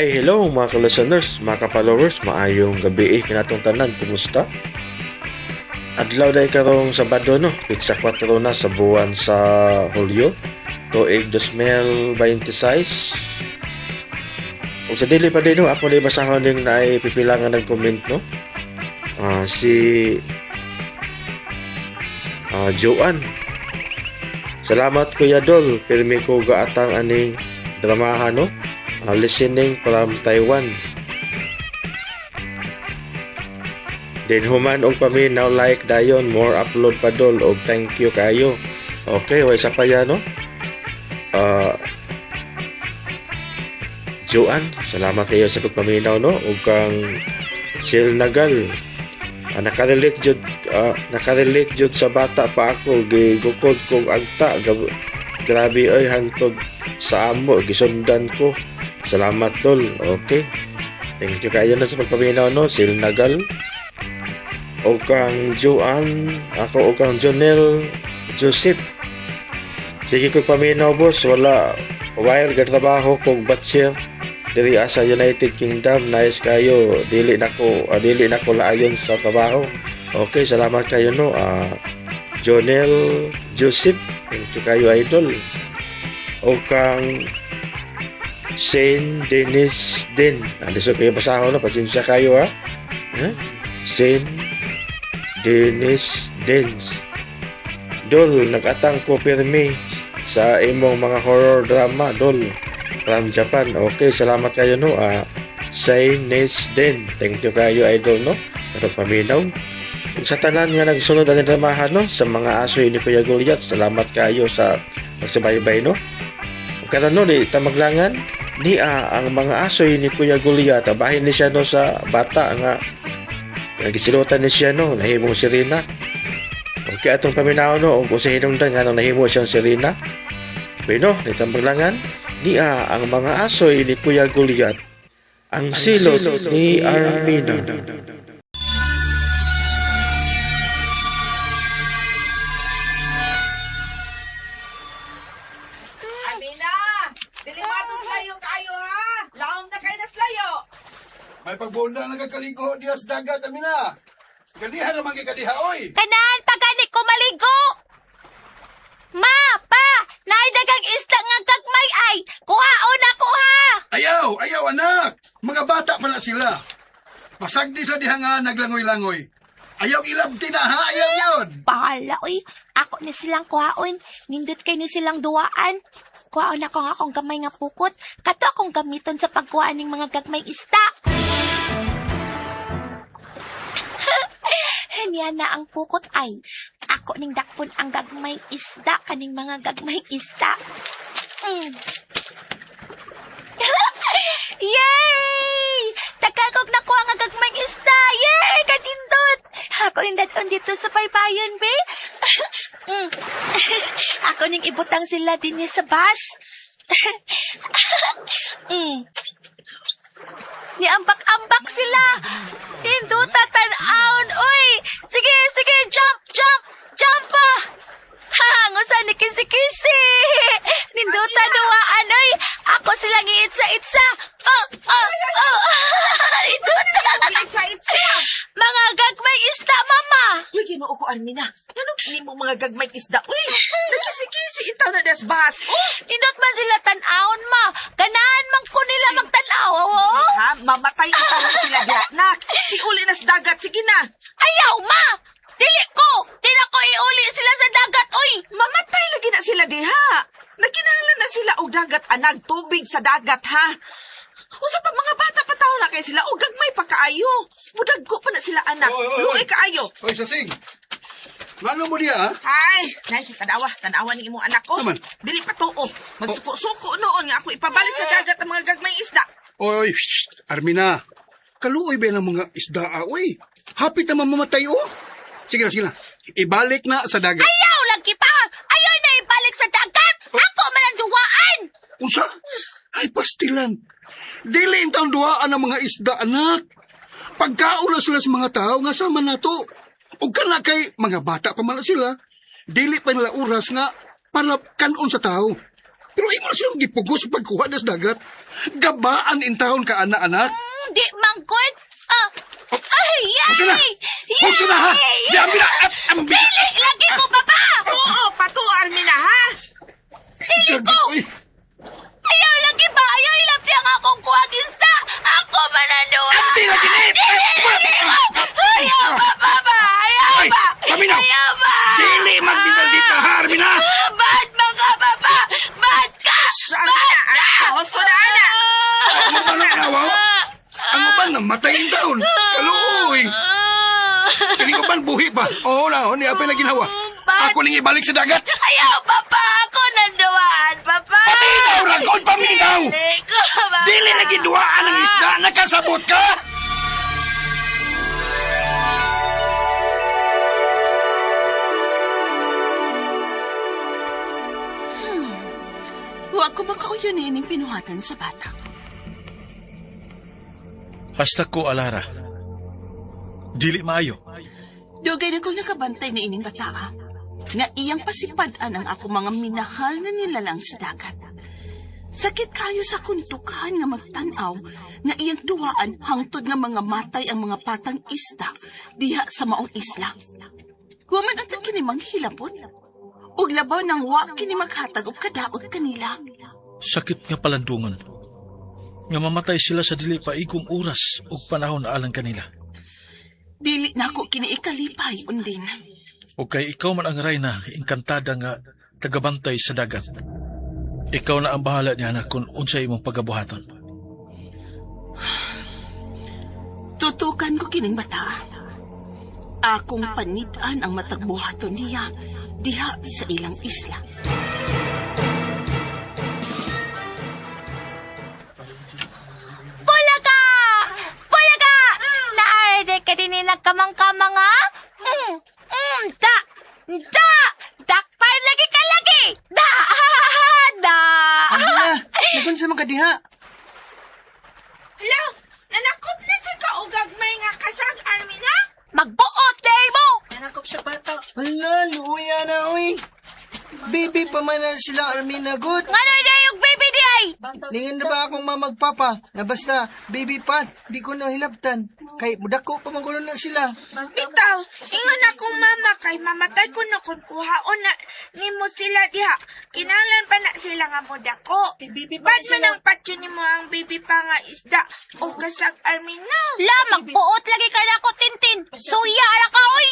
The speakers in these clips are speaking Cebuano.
Hi, hello mga ka-listeners, mga ka-followers, maayong gabi eh, kinatong tanan, kumusta? Adlaw day karong Sabado no, pitsa 4 na sa buwan sa Hulyo, tuig 2026. Ug sa dili pa din no, ako na basahon ning naay pipila nga nag-comment no. Si Joanne. Salamat, Kuya Dol, pirmi ko gaatang aning dramahan no. Listening from Taiwan. Then human og paminaw, like dayon, more upload pa, Dol, og thank you kayo. Okay, way sa pa ya no. Joanne, salamat kayo sa pagpaminaw no, ug kang Sil Nagal. Nakarelate jud sa bata pa ako, gigukod kog agta. Grabe oy, hantod sa amo gisundan ko. Salamat, Dol. Okay. Thank you kayo na sa pagpaminaw no, Sil Nagal. O kang Joanne, ako o kang Jonel Joseph. Sige ko paminaw, boss, wala while gatrabaho kog butcher diri sa United Kingdom. Nice kayo, dili na ko laayon sa trabaho. Okay, salamat kayo no. Jonel Joseph, thank you kayo, idol. O kang Saint Dennis din. Lisod kayo basahon no, pasensya kayo ha. Eh? Saint Dennis Dens. Dol, nagatang ko pirmi sa imong mga horror drama, Dol. From Japan. Okay, salamat kayo no. Saint Dennis din. Thank you kayo, idol no, sa pagpaminaw. Ug sa tanan nga nagsunod ang dramahan no, sa mga asoy ni Kuya Goliath, salamat kayo sa pagsubaybay no. Ug karon no, di tamaglangan niya ang mga asoy ni Kuya Goliath, bahin ni siya no sa bata nga gisilutan ni siya no, nahimong sirena. Okay, atong paminaw no, ug usa hinungdan nga nahimo siyang sirena. Bueno, di tamaglangan niya ang mga asoy ni Kuya Goliath. Ang silot ni Armina. Amina! Dili layo kayo ha! Laom na kayo naslayo! May pagbunda na kakaliko diya sa dagat, Amina. Kadiha naman kay kadiha, oy. Kanaan pa gani ko maligo. Ma, pa, naay dagang isda nga gagmay ay. Kuhaon na kuha. Ayaw, ayaw, anak. Mga bata pa na sila. Pasagdi sa diha nga naglangoy-langoy. Ayaw ilabti na, ha? Ayaw yun. Bahala oy. Ako ni silang kuhaon. Nindot kay ni silang duwaan. Kuhaon ako nga akong gamay nga pukot. Kato akong gamiton sa pagkuha ning mga gagmay isda. Niya na ang pukot ay. Ako ning dakpon ang gagmay isda kaning mga gagmay isda. Yay! Takagog na ko ang gagmay isda. Yay! Kanindot! Ako ning dadon dito sa paypayon, be. Ako ning ibutang sila din sa bus. Niambak-ambak sila. Hinduta tan-aon, uy! Sige, sige, jump, jump, jump pa! Ha, ngusa ni kisi-kisi. Ninduta duwaan, uy! Ako silang iitsa-itsa. Oh, oh, oh. Ninduta. Itsa-itsa! Mga gagmay isda, mama. Uy, ginoo ko, Armina. Anong nimo mga gagmay isda? Uy, nagkisi-kisi intaw na das bas. Oh, Nindot man sila tan-aon, ma. Ganahan man ko nila magtan-aw, oh. ha, mamatay intaw na sila diha. Nak, iuli na sa dagat. Sige na. Ayaw, ma! Dili ko! Dili ko iuli sila sa dagat, uy! Mamatay lagi na sila diha. Nagkinahanglan na sila og dagat, anag, tubig sa dagat, ha? Usa pa mga bata pa tawo na kay sila og gagmay pa kaayo. Mudagko pa na sila, anak. Oy, oy, oy. Luoy kaayo. Oy, sasing. Ngano mo diya, ha? Ay, nay, tanawa, tanawa ni imong anak ko. Naman. Dili pa tuo. Magsuko-suko noon nga ako ipabalik sa dagat ang mga gagmayng isda. Oy, oy, shh, Armina. Kaluoy ba ng mga isda, ah, oy? Hapit na mamamatay, oh. Sige na, sige na. Ibalik na sa dagat. Ayaw lagi pa! Ayaw na ibalik sa dagat! Ako man ang duwaan! Unsa? Ay, pastilan. Dili intang duaan ang mga isda, anak. Pagkaon na sila sa mga tao nga sama nato. Ug kana kay mga bata pa man na sila, dili pa nila oras nga para kanon sa tao. Pero imo na silang gipugos sa pagkuha na sa dagat. Gabaan in taon ka, ana, anak. Di mangkod. Ah, ay, Huwag na! ay! Huwag na, ha? Di, ambi na! Ambi! Dili, lagi ko, papa! Oo, pato Armina ha. Dili ko! Ayaw lagi ba? Ayaw ilapti ang akong kuwag isda! Ako mananuha! Ambi na, gini! Dili, lagi ko! Ayaw ba, papa? Ayaw Ay, ba? paminaw! Ayaw ba? Dili magbinaldita, ha, Armina? Bad man ka, papa! Bad ka! Armina, ah, husto na ana. Ang uban ang awaw. Ang uban namatay in taon. Kaluoy. Kining uban buhi pa. Oo na, oh, niya pa na ginawa. Ako ning ibalik sa dagat. Ayaw, papa! Ako nanduwaan, papa! Paminaw, Ragon, paminaw! Dili ko, papa! Dili na giduaan ang isda, nakasabot ka! Wa ko makauyon ining pinuhatan sa bata. Hasta ko, Alara. Dili maayo. Dugay na kong nakabantay na ining bataa. Nga iyang pasipad-an ang ako mga minahal nga nilalang sa dagat. Sakit kayo sa kuntukan nga magtan-aw nga iyang duwaan hangtod nga mga matay ang mga patang isda diha sa maong isla. Human ang kini manghilabot. Ug labaw nang wa kini maghatag og kadaot kanila. Sakit nga palandungon. Nga mamatay sila sa dili pa igong oras ug panahon alang kanila. Dili nako kini ikalipay undin. O kay ikaw man ang reyna, engkantada nga tagabantay sa dagat. Ikaw na ang bahala niya na kung unsay imong pagabuhaton. Tutukan ko kining bata. Akong panid-an ang matagbuhaton niya diha sa ilang isla. Bulaga! Bulaga! Naarede ka din nila kamang-kamang, ha? Da! Da! Dakpan lagi ka lagi! Da! Da! Armina, nagunsa man ka diha? Hello, nanakop na sa kaugag may nga kasag, Armina? Magbuot day mo! Hala, luya na oy. Baby pa man na sila Armina good. Nga na day yung baby di ay! Lingan na ba akong mamagpapa? Na basta baby pa, di ko na hilabtan. Kay mudako pa man kuno na sila. Bitaw, ingon akong mama kay mamatay ko na kung kuhaon na nimo sila diha. Kinahanglan pa na sila nga modako. Bad man ang patyo nimo ang baby pa nga isda o kasag, Armina. La, magbuot lagi ka na ako, Tintin! Suya ra ka, oy!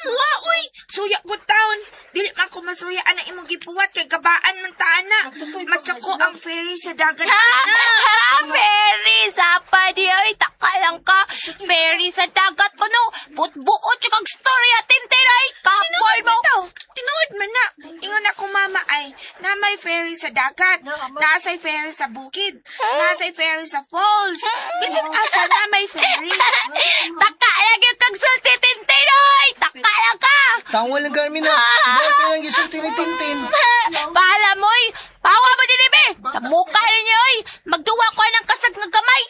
Wa, uy! Suya ko taon. Dili man ko masuya ana imong gibuhat kay gabaan man ta ana. Masako ang ferry sa dagat. Ha? Ha? Ferry! Sapa di ay, taka lang ka. Ferry sa dagat ko no. Putbuot yung kag storya, Tintin ay! Kapol mo! Bitaw, tinuod man na. Ingon ako mama ay na may ferry sa dagat, naasay ferry sa bukid, naasay ferry sa falls. Bisan asa na may ferry. Taka lagi yung kag sulti, Tintin ay! Taka lang ka! Tawa lang ka Armina. Buhat na lang gisulti ni Tintin. Bahala mo, oy! Pawa mo din, be! Sa mukha ninyo, oy! Magduwa ko ng kasag nga gamay!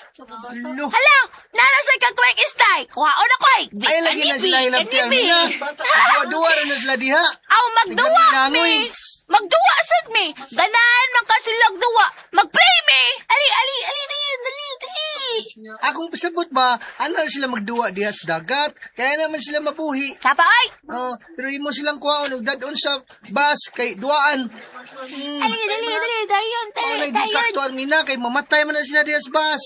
Alo. Hala! Narasay kang tuwing istay! Kuhaon ako, ay! Ay lagi na sila hilabti Armina. Duwa-duwa ra na sila diha. Aw, magduwa, Naglangoy. mi! Magduwa, sad mi! Ganahan man ka silang duwa! Mag-play, mi! Ali, ali, ali, dali, dali, dali! Akong pasabot ba, ano sila magduwa diha sa dagat? Kaya naman sila mabuhi. Sapa, ay! Oh, pero imo silang kuhaon og dadon sa bus kay duaan. Ali, dali, dali, dayon, Oh, dali, nay di dayon! sakto Armina kay mamatay man na sila diha sa bus.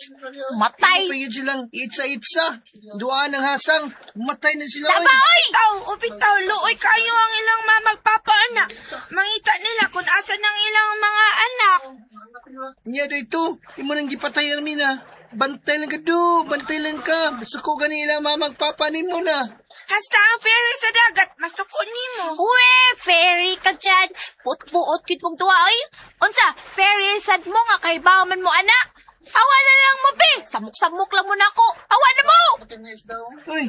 Matay! Pagid silang itsa-itsa. Duaan ang hasang, matay na sila. Sapa, oy. oy! Bitaw, o bitaw, luoy kayo ang ilang mamagpapa anak. Mangita nila kung asa ng ilang mga anak. Nya dito, imo nang gipatay Armina. Bantay lang ka do, bantay lang ka. Suko gani ila mamag papa nimo na. Hasta ang ferry sa dagat, masuko nimo. Uwe, ferry ka dyan. Putbuot kit mong duwa, ay. Unsa, ferry sad mo nga kay man mo, anak. Awa na lang mo, be. Samok-samok lang mo na ako. Awa na mo! Uy,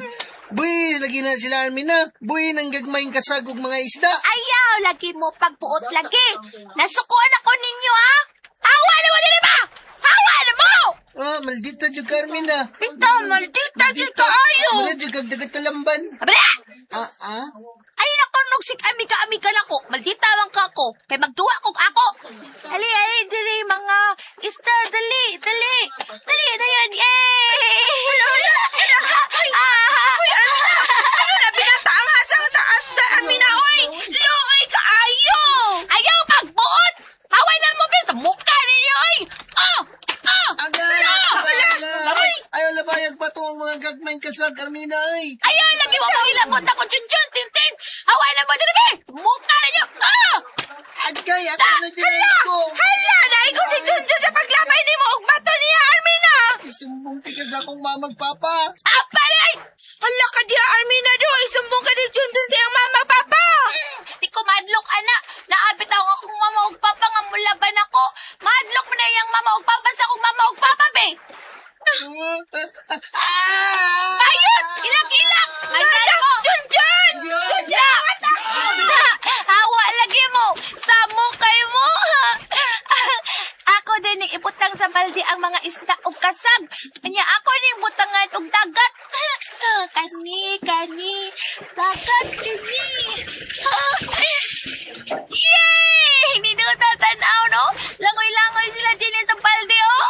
buy lagi na sila Armina. Buy nang gagmayng kasagog mga isda. Ayaw, lagi mo pagbuot lagi. Nasukuan ako ninyo, ha? Awa na mo din ba? Awa na mo! Ah, maldita jud ka Armina. Bitaw, maldita jud kaayo. Wala jud kag dagatalamban. Abala! Ah, ah. Ay, nako, nugsik amiga-amiga na ko. Maldita man ka ako. Kay magduwa kog ako. Ali, ali, dili, mga isda, dali, dali. Dali, dayon, yay! Hala, hala, hala. Ay, uy, ayaw na binata ang hasang sa asda, Armina, oy. Luoy kaayo. Ayaw pagbuot! Haway na mo, bis! Mukha ninyo, oy! Oh! Oh! Agay! Agay! Agay! Ayaw labayag bato ang mga gagmayng kasag, Armina, ay! Ayaw, lagi mo pangilabot ako, Junjun, Tintin! Haway na mo, dili, bis! Mukha ninyo! Oh! Agay! Ako na dinay ko! Hala, naigo si Junjun sa paglabay nimo og bato niya, Armina. Isumbong tika sa akong mamag papa! Apa ni, ay! Hala ka diya, Armina do. Isumbong ka ni Junjun sa iyang mama, papa. Di ko madlok, ana. Naapit ako akong mama ug papa nga mulaban ako. Madlok mo na iyang mama ug papa sa akong mama ug papa, be. Bayot! Ilak-ilak! Andyan mo! Junjun! Na! Na! Hawa lagi mo! Samo kayo mo! Ako din ning ibutang sa balde ang mga isda ug kasag. Anya ako ning butangan og dagat. Kani, kani, dagat kani. Yay! Hindi na tatanaw, no? Langoy-langoy sila din sa balde, oh!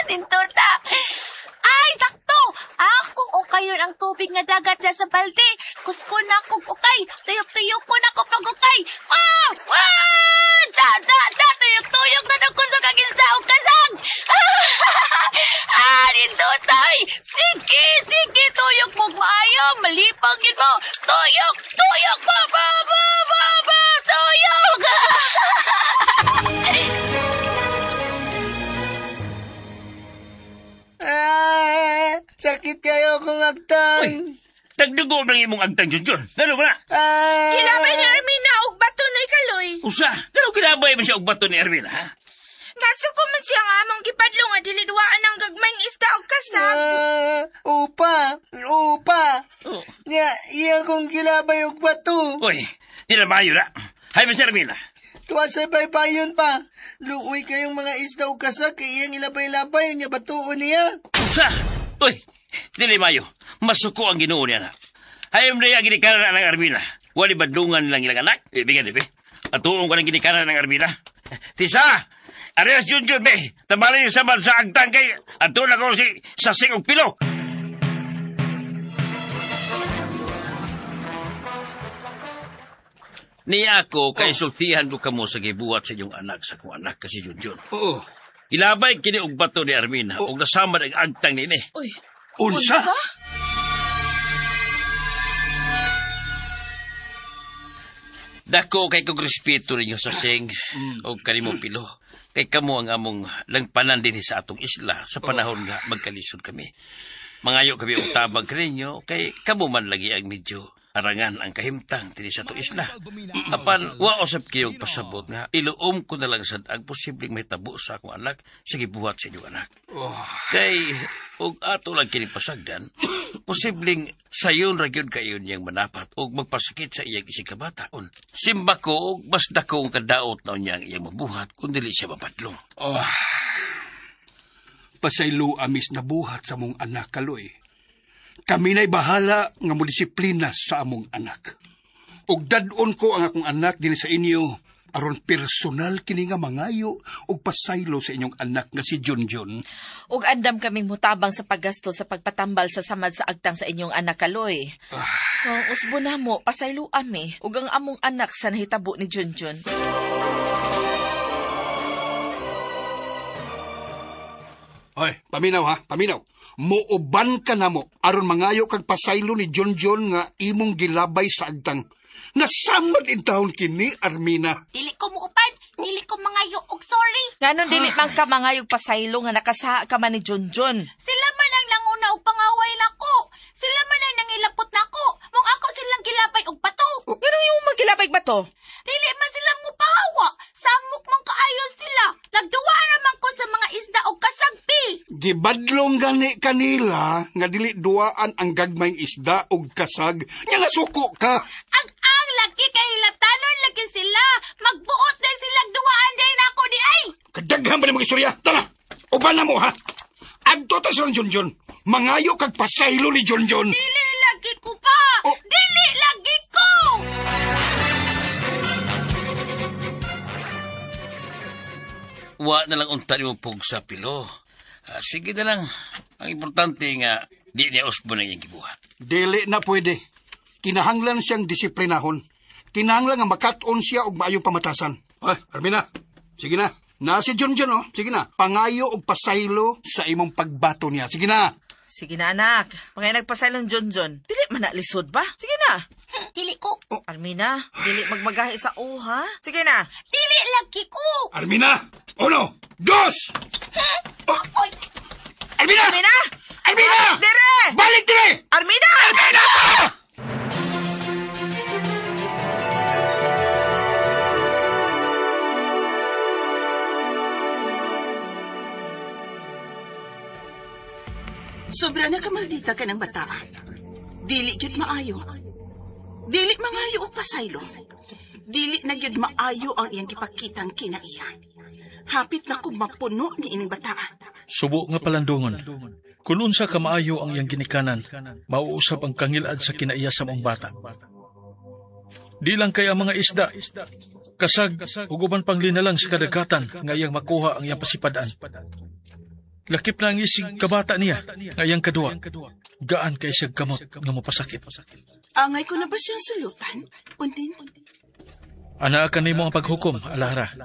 Nintuta! Ay, sakto! Akong ukayon ang tubig nga dagat na sa balde. Kusko na akong ukay. Tuyok-tuyok ko na ako pag ukay. Ah! Ah! Da, da, da! Tuyok-tuyok na daw ko sa kaginsa o kasag! Ah, nindotay! Sige, sige, tuyok mo maayo. Malipang yun mo. Tuyok, tuyok mo! Ba, ba, ba, ba, tuyok! Ah, sakit kayo kung agtang. Nagdugo ng imong agtang, Junjun. Lalo ba na? Ah, Kilabay ni Armina og bato noy kaloy. Usa, lalo kinabay mo siya og bato ni Erwin, ha? Nasuko man siya nga among gipadlo nga dili duwaan ang gagmayng isda og kasag. Ah, upa, upa. Oh. Nya, iya kong kilabay og bato. Uy, di na maayo na. Hay ba si Erwin, ha? Tuwa sa baybayon pa. Luoy kayong mga isda og kasag kay iyang ilabay-labay nya batuon niya. Usa! Uy, dili mayo. Masuko ang Ginoo niya na. Hayom na yung ginikanan ng Armina. Wali badlungan lang ilang anak. Ibigan, ibi. Atuong ka ng ginikanan ng Armina. Tisa! Arias Junjun, be! Tabalin yung sabad sa agtang kay ato na ko si Sasing og Pilo. Ni ako kay sultihan ko kamo sa gibuhat sa inyong anak sa akong anak kasi Junjun. Oo. Ilabay kini og bato ni Armina og nasamad ang agtang nini. Uy, Unsa? Dako kay kog respeto ninyo sa sing og kanimo pilo. Kay kamo ang among langpanan dinhi sa atong isla sa panahon nga magkalisod kami. Mangayo kami og tabang kaninyo kay kamo man lagi ang medyo arangan ang kahimtang dinhi sa atong isla. Apan wa usab kayong pasabot nga iluom ko na lang sad ang posibleng mahitabo sa akong anak sa gibuhat sa inyong anak. Oh. Kay og ato lang kini pasagdan, posibleng sayon ra gyud kayo niyang manapat og magpasakit sa iyang isig kabataon. Simba ko og mas dakong kadaot na niya ang iyang mabuhat kung dili siya mapadlong. Oh. Pasaylo amis na buhat sa mong anak kaloy. Kami na'y bahala nga mo disiplina sa among anak. Ug dad-on ko ang akong anak dinhi sa inyo aron personal kini nga mangayo og pasaylo sa inyong anak nga si Junjun. Ug andam kaming mutabang sa paggasto sa pagpatambal sa samad sa agtang sa inyong anak kaloy. Kung usbo na mo, pasaylo ami ug ang among anak sa nahitabo ni Junjun. Hoy, paminaw ha, paminaw. Muuban ka na mo aron mangayo kag pasaylo ni Junjun nga imong gilabay sa agtang. Nasamad intawon kini Armina. Dili ko muupan, dili ko mangayo og sorry. Nganon dili man ka mangayog pasaylo nga nakasaha ka man ni Junjun. Sila man ang nanguna og pangaway nako. Sila man ang nangilapot nako. Mong ako silang gilabay og bato. Nganong imong magilabay ba to? Dili man sila mupahawa. Samok man kaayo sila. Nagduwa ra man ko sa mga isda og kasagpi. Gibadlong gani kanila nga dili duaan ang gagmayng isda og kasag nga nasuko ka. Ang ang lagi kay hilatanon lagi sila. Magbuot din silang duwaan din nako di ay. Kadaghan pa ni mga istorya. Tara, uban na mo ha. Adto ta silang Junjun. Mangayo kag pasaylo ni Junjun. Dili lagi ko pa. Oh. Dili lagi ko. Wa na lang unta nimo pugsa, Pilo. Ah, sige na lang. Ang importante nga, di niya usbo na iyang gibuhat. Dili na pwede. Kinahanglan siyang disiplinahon. Kinahanglan nga makat-on siya og maayong pamatasan. Ay, Armina, sige na. Na si Junjun, oh. Sige na. Pangayo og pasaylo sa imong pagbato niya. Sige na. Sige na, anak. Pangay nagpasaylong Junjun. Dili man na lisod ba? Sige na. Dili ko. Armina, dili magmagahi sa o, ha? Sige na. Dili lagi ko. Armina! Uno! Dos! Oh. Oy, Armina! Armina! Armina! Balik dire! Balik dire! Armina! Armina! Sobra na kamaldita ka ng bataa. Dili gyud maayo. Dili mangayo og pasaylo. Dili na gyud maayo ang iyang gipakitang kinaiya. Hapit na ko mapuno ni ining bataa. Subo nga palandungon. Kung unsa ka maayo ang iyang ginikanan, mauusap ang kangilad sa kinaiya sa maong bata. Di lang kay ang mga isda, kasag ug uban pang linalang sa kadagatan nga iyang makuha ang iyang pasipadaan. Lakip na ang isig kabata niya nga iyang kadua. Gaan kay siya gamot nga mapasakit. Angay ko na ba siyang sulutan? Undin? Anaa kanimo ang paghukom, Alara.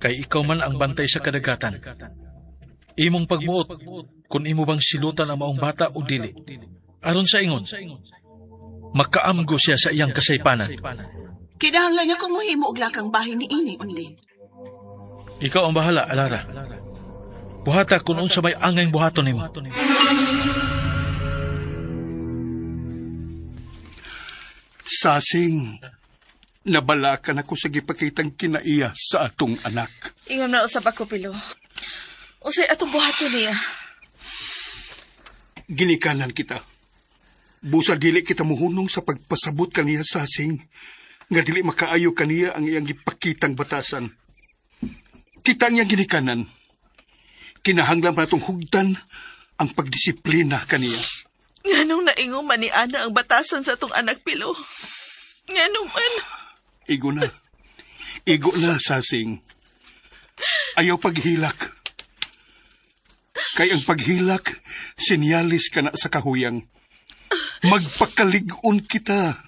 Kay ikaw man ang bantay sa kadagatan. Imong pagbuot, kung imo bang silutan ang maong bata o dili. Aron sa ingon, makaamgo siya sa iyang kasaypanan. Kinahanglan niya kung muhimo og lakang bahin ni ini, Undin. Ikaw ang bahala, Alara. Buhata kung unsa may angay buhaton nimo. Sasing, nabalakan ako sa gipakitang kinaiya sa atong anak. Ingon na usab ako, Pilo. Unsay atong buhaton niya? Ginikanan kita. Busa dili kita muhunong sa pagpasabot kaniya, Sasing, nga dili makaayo kaniya ang iyang gipakitang batasan. Kita ang iyang ginikanan. Kinahanglan pa natong hugtan ang pagdisiplina kaniya. Nganong naingon man ni Ana ang batasan sa atong anak, Pilo? Nganong man? Igo na. Igo na, Sasing. Ayaw paghilak. Kay ang paghilak, sinyalis ka na sa kahuyang. Magpakalig-on kita.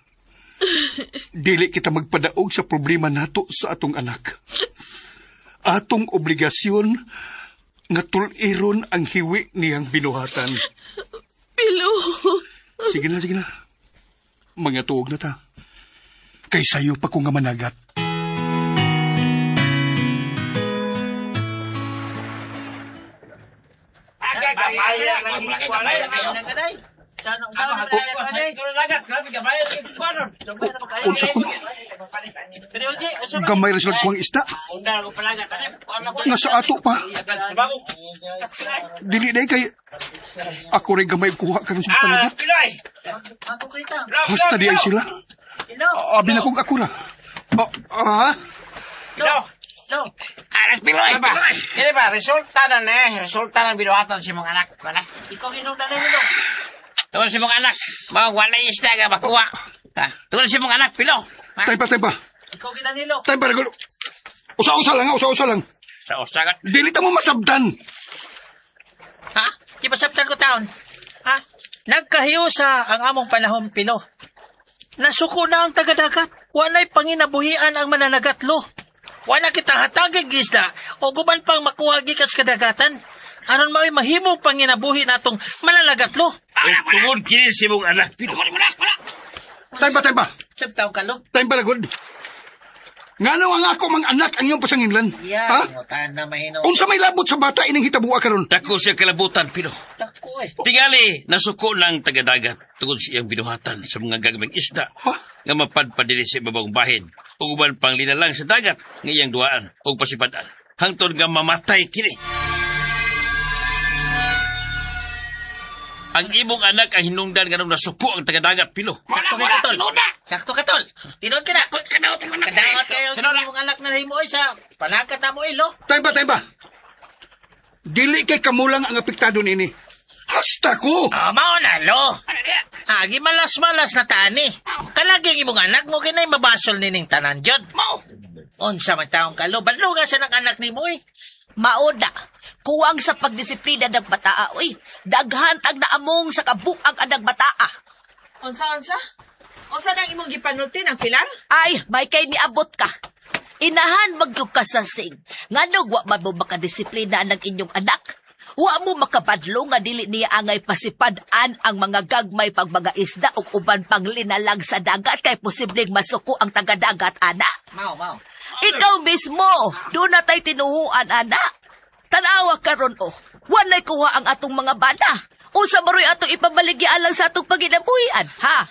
Dili kita magpadaog sa problema nato sa atong anak. Atong obligasyon nga tuliron ang hiwi niyang binuhatan. Pilo! Sige na, sige na. Mga tuog na ta. Kay sayo pa ko nga managat. Unsa kuno? Gamay ra sila kuwang isda. Nga sa ato pa. Dili day kay ako rin gamay kuha karon sa panagat. Hasta di ay sila. Abi na kong ako ra. Anak Piloy! Dili ba, resulta na na resulta ng binuhatan si mong anak. Wala. Ikaw hinungdan na nilo. Tungkol si mong anak, mga walay isda nga makuha. Ha? Tungkol si mong anak, Pilo. Ha? Time pa, time pa. Ikaw ginanilo. Time pa, regulo. Usa-usa lang, usa-usa lang. Sa usagan. Dili ta mo masabdan. Ha? Di ba sabtan ko taon? Ha? Nagkahiusa ang among panahon, Pilo. Nasuko na ang tagadagat. Walay panginabuhian ang mananagatlo. Wala kita hatagig isda o guban pang makuha gikas kadagatan. Aron mao'y mahimong panginabuhi natong mananagatlo. Tungod kini si mong anak, Pilo. Time pa, time pa. Sabtaw ka, lo? Time pa, regod. Ngano ang ako mang anak ang iyong pasanginlan? Ha? Ya, na mahino. Unsa may labot sa bata ining hitabua karon? Dako siya kalabutan, Pilo. Dako eh. Tingali, nasuko ng tagadagat tungod sa iyang binuhatan sa mga gagawing isda Ha? nga mapadpad dili sa ibabang bahin ug uban pang linalang sa dagat nga iyang duaan ug pasipadaan hangtod nga mamatay kini. Ang imong anak ang hinungdan nganong nasuko ang tagadagat, Pilo. Sakto ka, tol. Sakto ka, tol. Tinuod ka na. Kadaot kayo ang imong anak na nahimo sa panakat na mo ilo. Time pa, time pa. Dili kay kamulang ang apektado nini. Hasta ko! Oh, mao na, lo. Agi malas-malas na tani. Kalagi ang imong anak mo kinay mabasol nining tanan jud. Mao. Unsa man taong kalo, badluga sa nang anak nimo eh. Maoda, kuwang sa pagdisiplina ng bataa, oy. Daghan tag naamong sa kabuang anang bataa. Unsa, unsa? Unsa nang imong gipanulti ng Pilar? Ay, may kay niabot ka. Inahan magyug ka sa sing. Nganong wa man mo makadisiplina ng inyong anak? Wa mo makabadlo nga dili niya angay pasipad-an ang mga gagmay pag mga isda ug uban pang linalang sa dagat kay posibleng masuko ang taga-dagat, ana. Mao, mao. Ikaw mismo, doon na tay tinuhuan, ana. Tanawa karon oh. Walay kuha ang atong mga bana. Usa maroy atong ipabaligya lang sa atong paginabuhian, ha?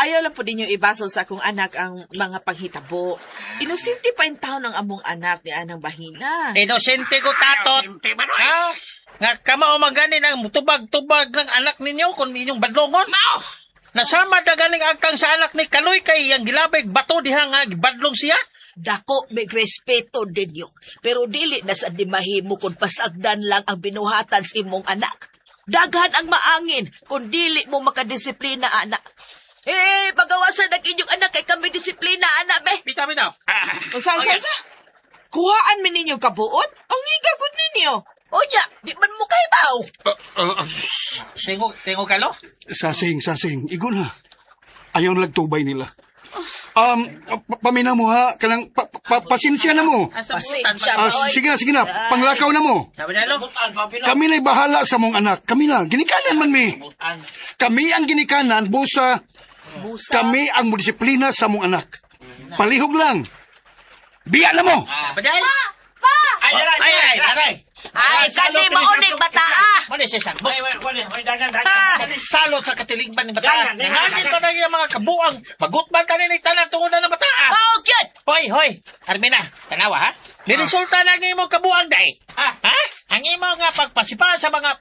Ayaw lang po ninyo ibasol sa akong anak ang mga panghitabo. Inosente pa in taon ang among anak ni Anang Bahina. Inosente ko tatot. Ha? Nga kamao magani ang tubag-tubag ng anak ninyo kung inyong badlongon. Mao! Nasama na ganing agtang sa anak ni Kaloy kay ang gilabig bato diha nga gibadlong siya. Dako may respeto ninyo, pero dili na sa di mahimo kung pasagdan lang ang binuhatan sa imong anak. Daghan ang maangin kung dili mo makadisiplina, anak. Eh, pagawasan ang inyong anak kay kami disiplina, anak, be. Bitaw, bitaw. Unsa, unsa, unsa? Kuhaan mi ninyo kabuot? Ang igagod ninyo. Unya, di man mo kay baw. Tingo, tingo kalo? Sasing, sasing, igo na. Ayaw na lagtubay nila. Paminaw mo ha, kanang pasensya na mo. Pasensya Sige na, sige na, panglakaw na mo. Sabi na lo. Kami na'y bahala sa mong anak. Kami na, ginikanan man mi. Kami ang ginikanan, busa. Busa. Kami ang modisiplina sa mong anak. Palihog lang. Biya na mo! Paday! Pa! Ay, ay, ay, aray! Ay, kani mauning bataa. Mali siya sagbot. Salot sa katilingban ni bataa. Nanganin pa na yung mga kabuang. Magutban ka ni tanan tungod na ng bataa. Mao gyud. Hoy, hoy. Armina, tanawa ha. Niresulta na ang imong kabuang day. Ha? Ang imo nga pagpasipa sa mga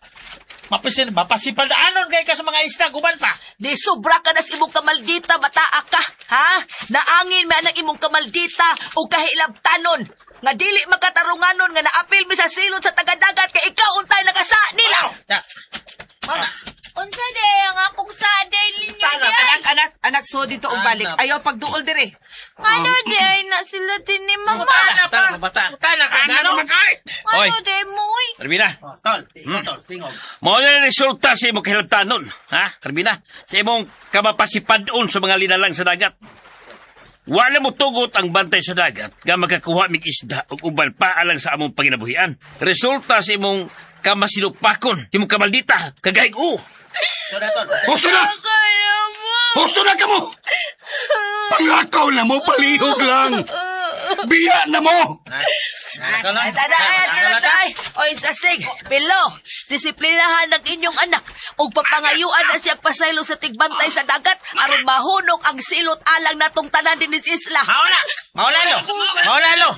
mapisin mapasipaldaanon kay ka sa mga isda guban pa. Di sobra ka na sa imong kamaldita, bataa ka, ha? Naangin man ang imong kamaldita o kahilabtanon. Nga dili makatarunganon nga naapil mi sa silot sa tagadagat kay ikaw untay nakasa nila. Unsa day ang akong saday ninyo Tana, diay? anak, anak, anak, so dito og balik. Ayaw pagduol dire. Ngano day na sila din ni mama? Mutana pa. Mutana ka ano? Hoy. Ngano day mo oy? Arbina. Tol, tol, tingog. Mao na resulta sa imong kahilabtanon, ha, Arbina? Sa imong kamapasipadon sa mga linalang sa dagat. Wala mo tugot ang bantay sa dagat nga makakuha mig isda ug uban pa alang sa among panginabuhian. Resulta sa imong kamasinupakon, imong kamaldita, kagayg u. Husto na! Kaya mo. Husto na kamo! Panglakaw na mo, palihog lang! Biya na mo! Ay, tada, ay, tada, ay. Oy, sasig, pilo, disiplinahan ng inyong anak ug papangayuan na siyang pasaylo sa tigbantay sa dagat aron mahunong ang silot alang natong tanan dinhi sa isla. Mauna! Mauna lo! Mauna lo!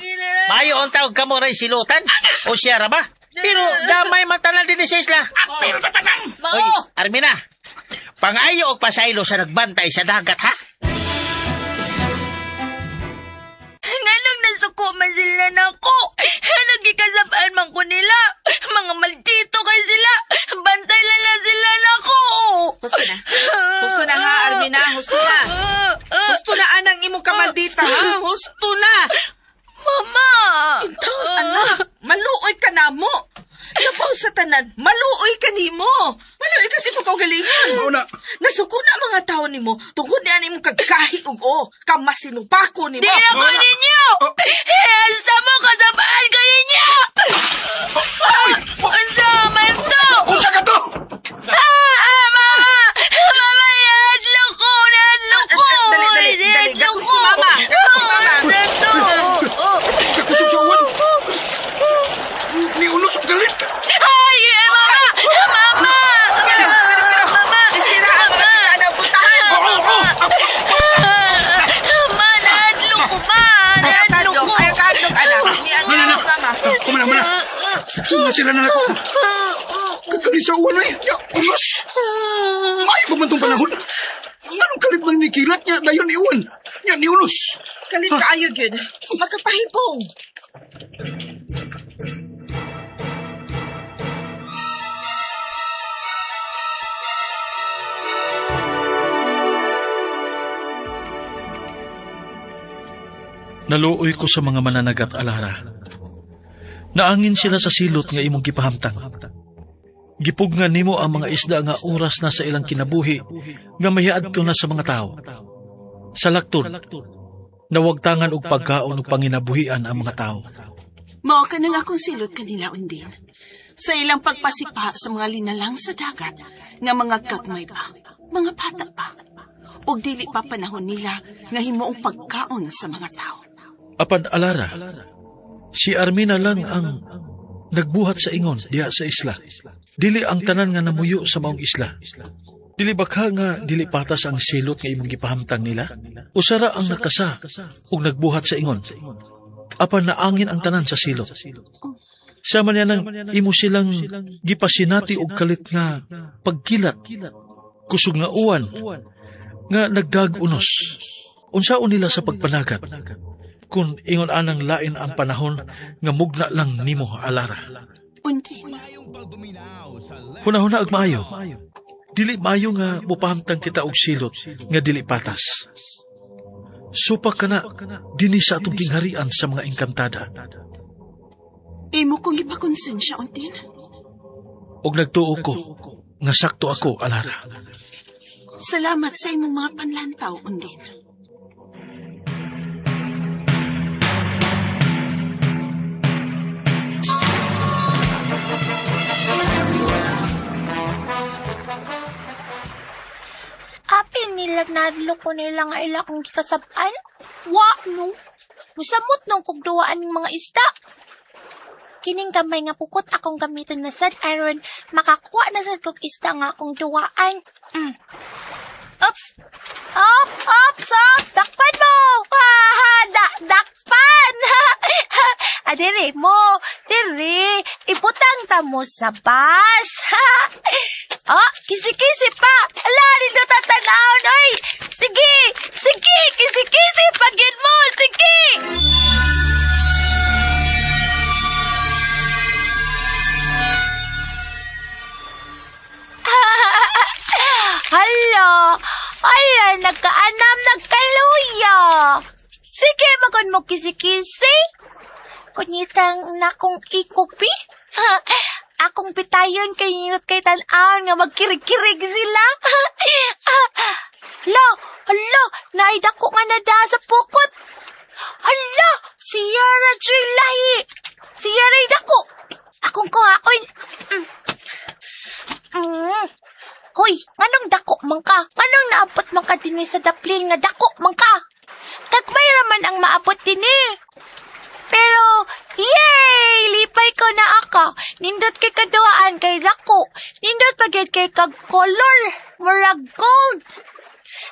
Mayo ang tawag kamo rin silutan. O siya ra ba? Pero damay man tanan din sa isla. Pero tatanang! Oy, Mao. Armina. Pangayo og pasaylo sa nagbantay sa dagat ha. Nganong nasuko man sila nako? Nganong gikasabaan man ko nila? Mga maldito kay sila. Bantay lang lang sila nako. Husto na. Husto na ha, Armina. Husto na. Husto na anang imong kamaldita ha. Husto na. Mama! Intaon, anak, maluoy ka na mo. Labaw sa tanan, maluoy ka nimo. Maluoy ka si pagkaugalingon. Mao na. Nasuko na ang mga tao nimo tungod ni ani imong kagkahi og o, kamasinupako nimo. Di na ko ninyo! Asa mo kasabaan ko ninyo! Unsa man to? Unsa ka to? Ah, mama! Mama, nahadlok ko! Nahadlok ko! Dali, dali, dali. Nahadlok Gakus ni mama. Gakus ni mama. Kakusog sa uwan! Ni ulos og galit! Ay, mama! Mama! Pero, pero, pero, Mama! Sira ang mga sira na putahan. Oo, oo! Ma, nahadlok ko, ma! Ayaw Nahadlok kahadlok, ko! ayaw kahadlok, anak. Ni ang Mana na! mama. Kumana, mana! Sira na ako. Kakalit sa uwan ay! Ya, ulos! Maayo pa man tong panahon! Anong kalit man ni Kilat niya dayon ni uwan? Niya ni ulos! Kalit kaayo gyud. Makapahibong. Naluoy ko sa mga mananagat alara. Naangin sila sa silot nga imong gipahamtang. Gipugngan nimo ang mga isda nga oras na sa ilang kinabuhi nga mahiadto na sa mga tao. Sa laktod, nawagtangan og pagkaon ug panginabuhian ang mga tao. Mao ka nang akong silot kanila, Undin. Sa ilang pagpasipa sa mga linalang sa dagat, nga mga gagmay pa, mga bata pa, ug dili pa panahon nila nga himuong pagkaon sa mga tao. Apan alara, si Armina lang ang nagbuhat sa ingon diha sa isla. Dili ang tanan nga namuyo sa maong isla. Dili bakha nga dili patas ang silot nga imong gipahamtang nila? Usara ang nakasa ug nagbuhat sa ingon. Apan naangin ang tanan sa silot. Sama niya nang imo silang gipasinati og kalit nga pagkilat, kusog nga uwan, nga nagdag-unos. Unsaon nila sa pagpanagat? Kung ingon anang lain ang panahon nga mugna lang nimo alara. Undin. Hunahuna ag maayo. Dili maayo nga mupahamtang kita og silot nga dili patas. Supak ka na dinhi sa atong gingharian sa mga engkantada. Imo kong ipakonsensya, Undin. Og nagtuo ko nga sakto ako alara. Salamat sa imong mga panlantaw, Undin. Apil nila nadlo ko nila nga ila kong gikasab-an. Wa no. Musamot nung kugduwaan ng mga isda. Kining gamay nga pukot akong gamiton na sad aron makakuha na sad kog isda nga akong duwaan. Mm. Oops! Up, up, up! Dakpan mo! Ah, dakpan! Adiri mo, diri, ibutang ta mo sa bus. Oh, kisi-kisi pa! Ala, nindot ang tanawon, oy! Sige, sige, kisi-kisi, pagin mo, sige! Hala, hala, nagkaanam, nagkaluya. Sige, magon mo kisi-kisi. Kunyitang nakong ikupi. Akong pitayon kay nindot kay tan-awon nga magkirig-kirig sila. Hala, hala, naidako nga na da sa pukot. Hala, siya ra joy lahi. Siya ra dako. Akong kuhaon. Hoy, nganong dako man ka? Nganong naabot man ka dinhi sa daplin nga dako man ka? Kagmay ra man ang maabot dinhi. Pero, yay! Lipay ko na ako. Nindot kay kaduhaan kay dako. Nindot pa gyud kay kag color. Murag gold.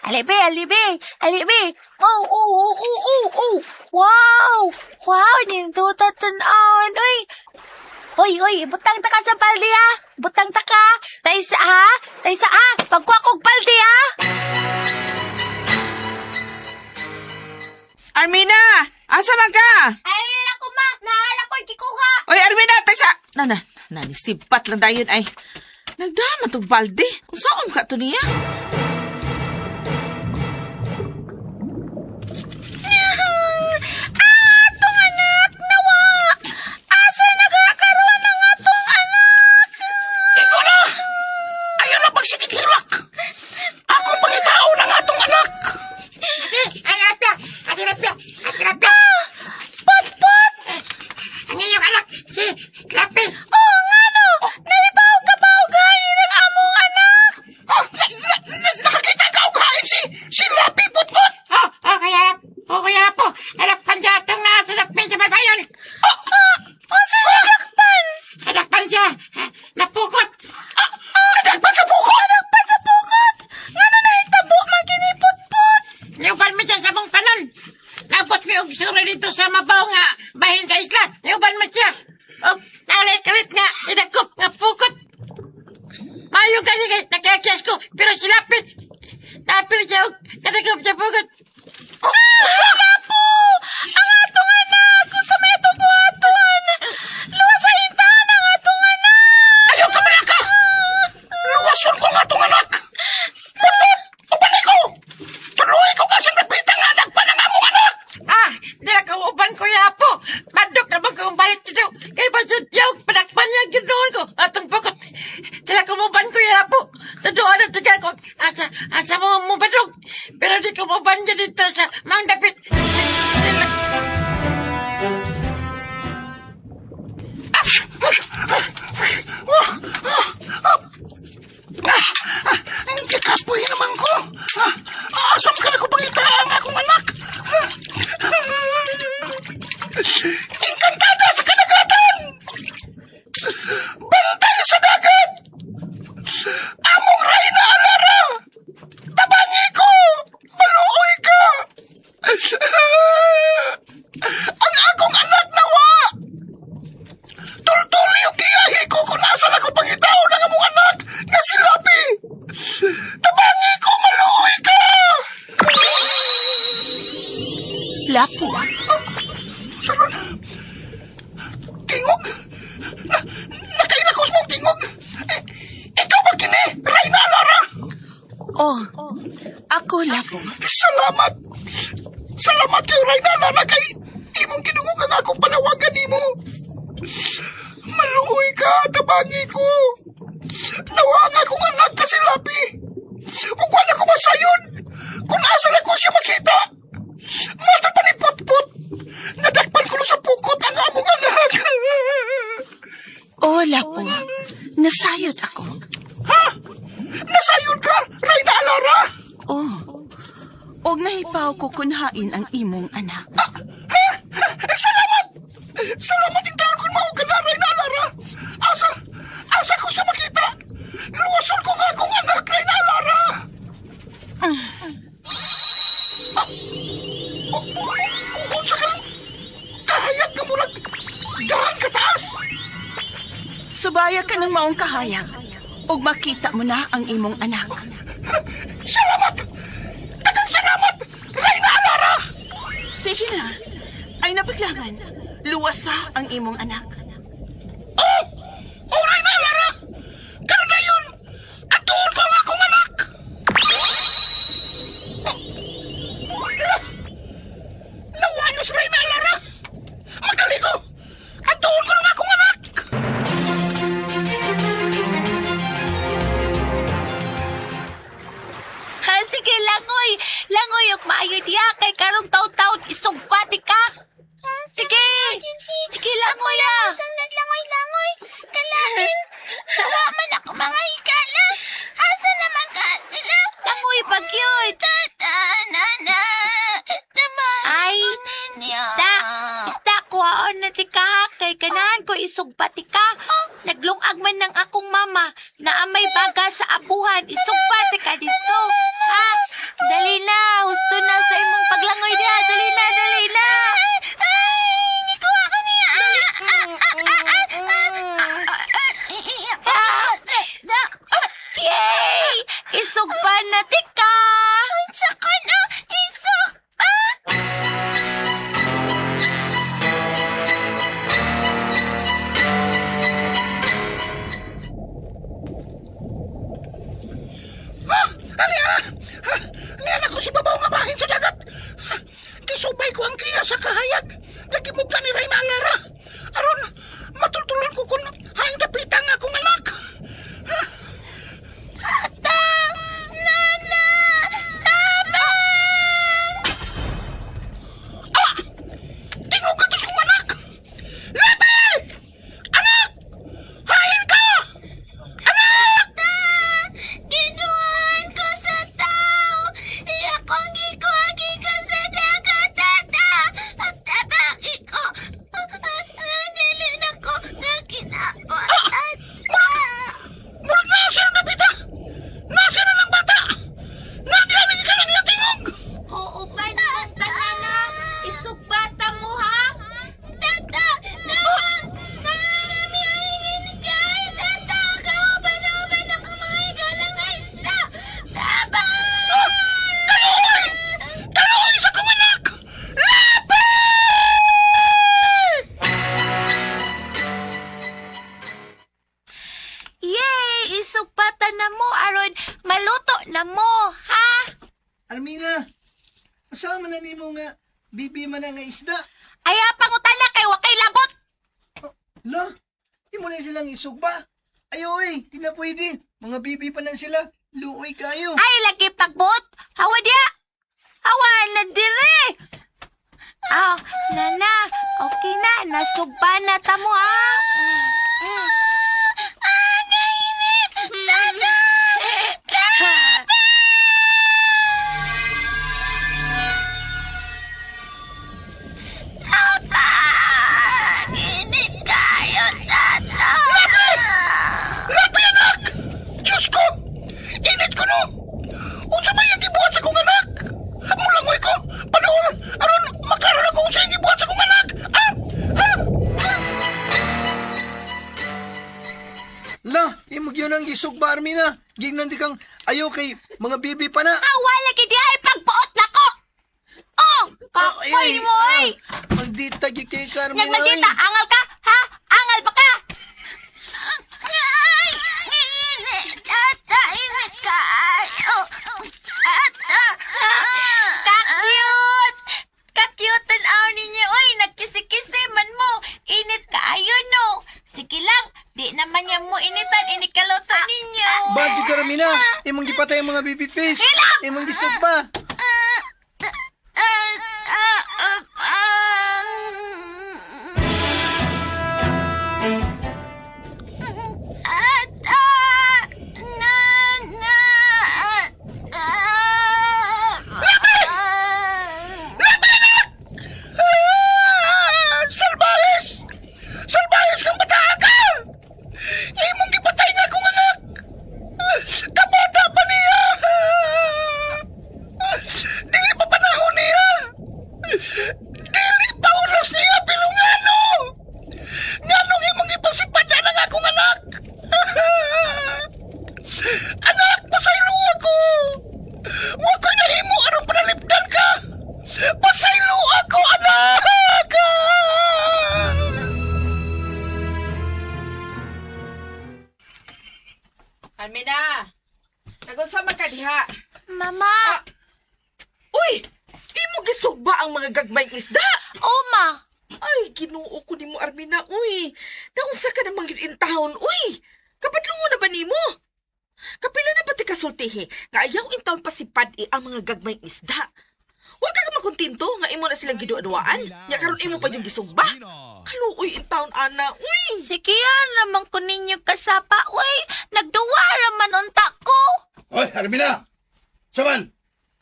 Alibi, alibi, alibi. Oh, oh, oh, oh, oh, oh. Wow! Wow, nindot tan-awon. Uy! Hoy, hoy, butang ta ka sa balde, ha? Butang ta ka. Taysa, ha? Taysa, ha? Pagkuha kog balde, ha? Armina! Asa man ka? Ay, ako, ma. Nahala ko, kikuha. Oy, Armina, taysa! Na, nanisipat lang dayon ay. Nagdama tog balde. Unsaon ka to niya? Atong anak, nawa! Asa nagkakaroon ang atong anak? Ikaw na! Ayaw na pagsikikilak! Ako pangitao ng atong anak! Pot-pot! Ang iyong anak, si Lapi. Oh, ngano? Naibaw ka ba og hain ang among anak? Oh, nakakita ka og hain si Lapi, Putput! Oh, oh, kaya po. Alakpan siya itong nasa dakpin sa babayon. Oh, oh, sa nagakpan? Alakpan siya. Napukot. Nadakpan sa pukot! Nadakpan sa pukot! Ngano nahitabo man kini Putput? Niuban mo siya sa mong panon. Nabot mi og sura dito sa mabaw nga bahin sa isla. Niuban mo siya. O, nalay kalit nga, idakop nga pukot. Mayo gani kay nakakyas ko, pero si Lapit. Napil siya og kadakop sa pukot. Sila po! Ang atong anak! Kung sa may atong buhaton! Luwas sa intaon ang atong anak! Ayaw ka malaka! Luwason ko nga atong anak! Putput! Uban ko! Tuloy ko kasi napita nga anak pa ng among anak! Ah, dira ka uban ko yapo. Madok na ba kung balik dito. Kay Tuduan na tiga ko. Asa, asa mo mo badog. Pero di ko mo banja dito sa mang dapit. Kakapoy naman ko. Asam ka na ko pangita ang akong anak. Engkantada sa kadagatan! Bantay sa dagat! Among Reyna Alara! Tabangi ko! Maluoy ka! Ang akong anak nawa! Tultuli o giyahi ko kung nasa na ko pangitaon ang among anak nga si Lapi! Tabangi ko! Maluoy ka! Lapo. Saron! Tingog! Na, nakainakos mong tingog! Eh, ikaw ba kini? Reyna Alara? Oh, ako Lapo. Salamat! Salamat kay Reyna Alara kay imong kinungog ang akong panawagan nimo. Maluoy ka, tabangi ko. Nawa ang akong anak ka si Lapi. Ug wala ko masayon kung asa na ko siya makita. Mata pa ni Putput. Nadakpan ko sa pukot ang among anak. Oh, Lapo. Nasayod ako. Ha? Nasayon ka, Reyna Alara? Oh. Og nahipaw ko kunhain ang imong anak. Ha? Eh, salamat! Salamat yung taon kung mao ka na, Reyna Alara! Asa? Asa ko siya makita? Luwason ko nga akong anak, Reyna Alara! Ah! Oh, unsa ka lang? Kahayag ka murag dahan kataas! Subaya ka ng maong kahayag. Og makita mo na ang imong anak. Salamat! Daghang salamat, Reyna Alara! Sige na. Ay napaglangan. Luwasa ang imong anak. Oh! Oh, Reyna Alara! Karon na yun! Atuon ko ang akong anak! Oh! Ala! Nawa na si Reyna Alara! Magdali ko! Atuon ko ang akong anak! Ha, sige, langoy. Langoy, og maayo diya. Kay karong taon-taon, isugpati ka. Sige. Sige, langoy ah. Usang naglangoy-langoy. Kalawin. Wa man ako mga higala. Asa naman ka sila? Langoy pag yun. Tata, nana. Tama. Ay, isda. Isda, kuhaon na ti ka. Kay kanahan ko isugpati ka. Naglungag man ng akong mama na amay baga sa abuhan. Isugpati ka dito. Ha? Dali na. Husto na sa imong paglangoy diha. Dali na, dali na. Ay, nikuha ko niya. Ah, ah, ah, ah, ah, ah, ah, ah, ah, ah. Yay! Isugpa na ti ka. Unsa ka na? Isok pa. Ha? Ani ara? Ha? Ani anak ko si babaw nga bahin sa dagat. Ha? Kisubay ko ang kiya sa kahayag. Nagimugla ni Reyna Alara. Aron, matultulan ko kung haing dapita nga akong anak. Ha? Tata, nana, tama. Ah! Tingog ka to sa kong anak! Labi! Anak! Hain ka! Anak! Ginuhan ko sa tao. Akong gikuha ko sa dagat, tata. At tabaki ko. Nilin ako nga kinabot, tata. Murag nasa ang dapita! Nasa na ng bata! Nandiyan ka lang iyang tingog! Oo, pa na. Isugpata mo, ha? Tata, tata, nangarami ay hinigay, tata. Kauban-uban ako mga higala nga isda. Taba! Kaloy! Kaloy sa kong anak! Lapi! Yay! Isugpata na mo, aron maluto na mo, ha? Armina, asa man na nimo nga bibi man na nga isda? Ay, pangutala kay wakay labot. Lo, imo na silang isugba. Ay, oy, di na pwede. Mga bibi pa lang sila. Luoy kayo. Ay, lagi pagbuot. Hawa diya. Hawa na dire. Ah, nana, okay na. Nasugba na ta mo, ha? Mm. Ah, kainit! Tata! Tata! Tata! Init kayo, tata! Rapi, anak! Diyos ko! Init ko no! Unsa may ang gibuhat sa kong anak? Mulangoy ko! Panaon! Aron, makaroon ako unsa ang gibuhat sa kong anak! Ah! Ah! La, imog yun ang gisugba, Armina. Gignan di kang ayaw kay mga bibi pa na. Hawa lagi diya ay pagbuot na ko. Oh, kapoy mo, oy. Ah, magdita gyud kay ka, Armina. Yang nagita, angal ka, ha? Angal pa ka. Ay! Init! Tata! Init kayo! Tata! Ka-cute! Ka-cute tanaw ninyo. Oy, nagkisi-kisi man mo. Init kaayo, no? Sige lang, di naman niya mo initan, inikaloto ninyo. Badyo ka, Armina. Imong gipatay ang mga baby face. Imong gisugba. Tata! Nana! Ah! Salbahes! Salbahes kang bataa ka! Imong gipatay nga akong anak! Kabata pa niya! Dili pa panahon niya! Dili pa ulos niya pilungano! Nganong imong ipasipada ng akong anak? Anak, pasaylo ako! Wa ko'y nahimo aron panalipdan ka! Pasaylo ako, anak! Almina! Nagunsa man ka diha? Mama! Uy! Imo gisugba ang mga gagmayng isda! Oh, ma! Ay, Ginoo ko nimo Armina, uy. Naunsa ka namang gyud intahon, uy. Kapadlungo na ba nimo? Kapila na ba ti kasultihi nga ayaw intawon pasipad ang mga gagmayng isda? Wa ka makontento nga imo na silang giduadwaan. Nya karon imo pa yung gisugba. Kaluoy intawon ana, uy. Sige naman ko ninyo kasapa, uy. Nagduwa raman unta ko. Hoy, Armina! Saman!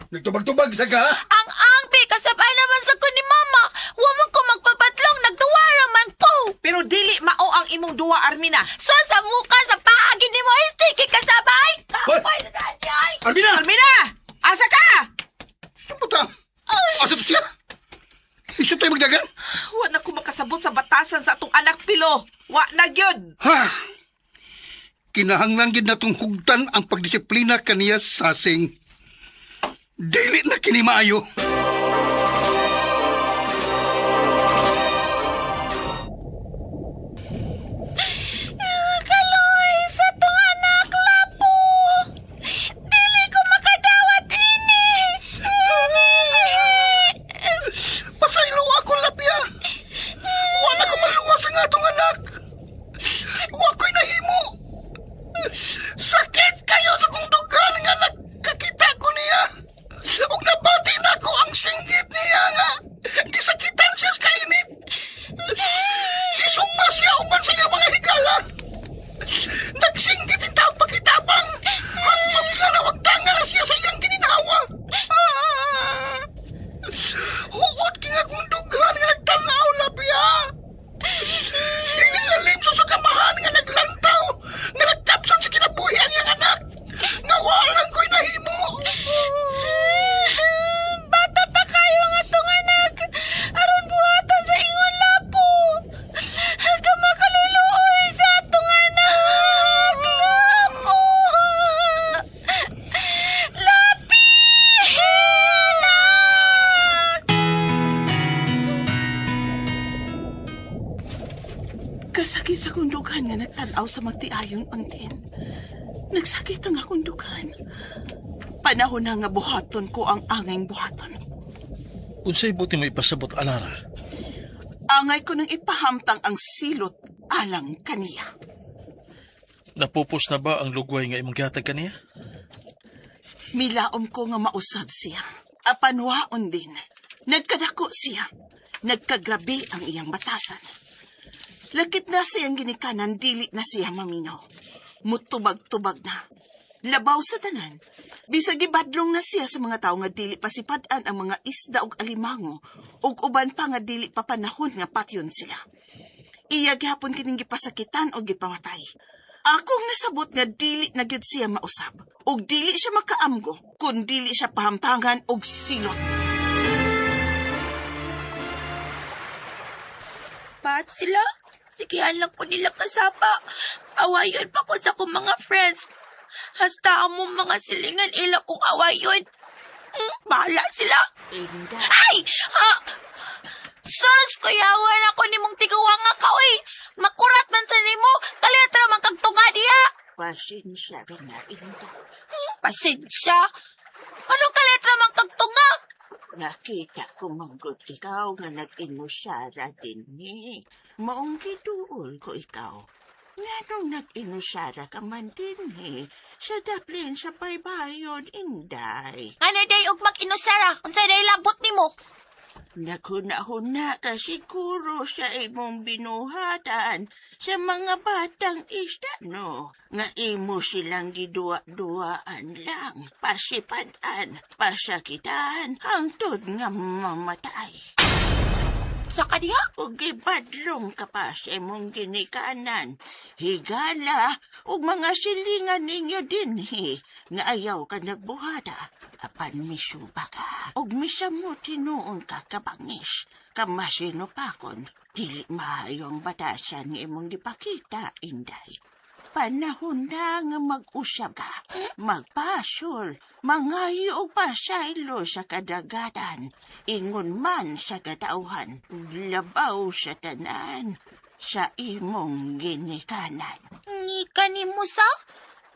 Nagtubag-tubag sa ka, ha? Ang angbi, kasabay naman sa ko ni Mama. Wa man ko magpapatlong, nagduwa raman ko. Pero dili mao ang imong duwa, Armina. So, sa muka, sa paa, gini mo, istiki kasabay. Hoy! Kapoy na saan niya, ay. Armina! Armina! Asa ka? Saan ba ta? Asa to siya? Isa tayo magdagan? Wa na ko makasabot sa batasan sa atong anak pilo. Wa na gyud. Ha! Kinahanglan gid natong hugtan ang pagdisiplina kaniya sasing. Dili na kini maayo. Kaloy, sa tong anak, lapo. Dili ko makadawat ini. Pasaylo ako lapya. Wala ko maluwas ang atong anak. Wa ko'y nahimo. Sakit kayo sa kong dughan nga nagkakita ko niya. Ug nabati na ko ang singgit niya nga. Gisakitan siya sa kainit. Gisugba siya uban sa iyang mga higala. Nagsinggit ang taong pakitabang. Hangtod nga nawagtangan na siya sa iyang gininhawa. Ah! Huot kini akong dughan nga nagtanaw labya. Inilalim sa kamahan nga naglantaw, nga nagkapsan sa kinabuhi ang iyang anak. Nga walang ko'y nahimo. Bata pa kayo nga tong anak. Aron buhatan sa ingon lapo. Kamakaluluoy sa atong anak. Lapo. Lapi! Anak! Kasakit sa kong dughan nga nagtanaw sa magtiayon untin. Nagsakit ang akong dughan. Panahon na nga buhaton ko ang angay buhaton. Unsay buti mo ipasabot, Alara? Angay ko nang ipahamtang ang silot alang kaniya. Napupos na ba ang lugway nga imong gihatag kaniya? Milaom ko nga mausab siya. Apan waon din. Nagkadako siya. Nagkagrabe ang iyang batasan. Lakip na siyang ginikanan, dili na siya maminaw. Mutubag-tubag na. Labaw sa tanan. Bisag gibadlong na siya sa mga tawo nga dili pasipad-an ang mga isda ug alimango ug uban pa nga dili pa panahon nga patyon sila. Iya gihapon kining gipasakitan o gipamatay. Akong nasabot nga dili na gyud siya mausab ug dili siya makaamgo kun dili siya pahamtangan og silot. Pat sila? Sigihan lang ko nila kasapa. Awayon pa ko sa akong mga friends. Hasta ang mong mga silingan ila kong awayon. Bahala sila. Ay! Ha! Sus! Kuyawan ako ni mong tiguwa nga ka, oy! Makurat man sa nimo! Kaletra man kag tunga diha! Pasensya ka na, Inday. Pasensya? Anong kaletra man kag tunga? Nakita ko manggot ikaw nga nag-inusara din ni. Maong giduol ko ikaw. Nganong nag-inusara ka man din eh. Sa daplin sa baybayon, Inday. Ano day og mag-inusara? Unsa day labot nimo? Naghuna-huna ka siguro sa imong binuhatan sa mga batang isda, no? Nga imo silang giduwa-duwaan lang, pasipadan, pasakitan, hangtod nga mamatay. Sa kaniya? Ug gibadlong ka pa sa imong ginikanan, higala, ug mga silingan ninyo dinhi, nga ayaw ka nagbuhata, apan misuba ka, ug misamo tinuon ka kabangis, kamasinupakon, dili maayo ang batasan nga imong gipakita, Inday. Panahon na nga mag-usab ka, magpasol, mangayo og pasaylo sa kadagatan, ingon man sa katauhan, labaw sa tanan, sa imong ginikanan. Ngika ni mo sa?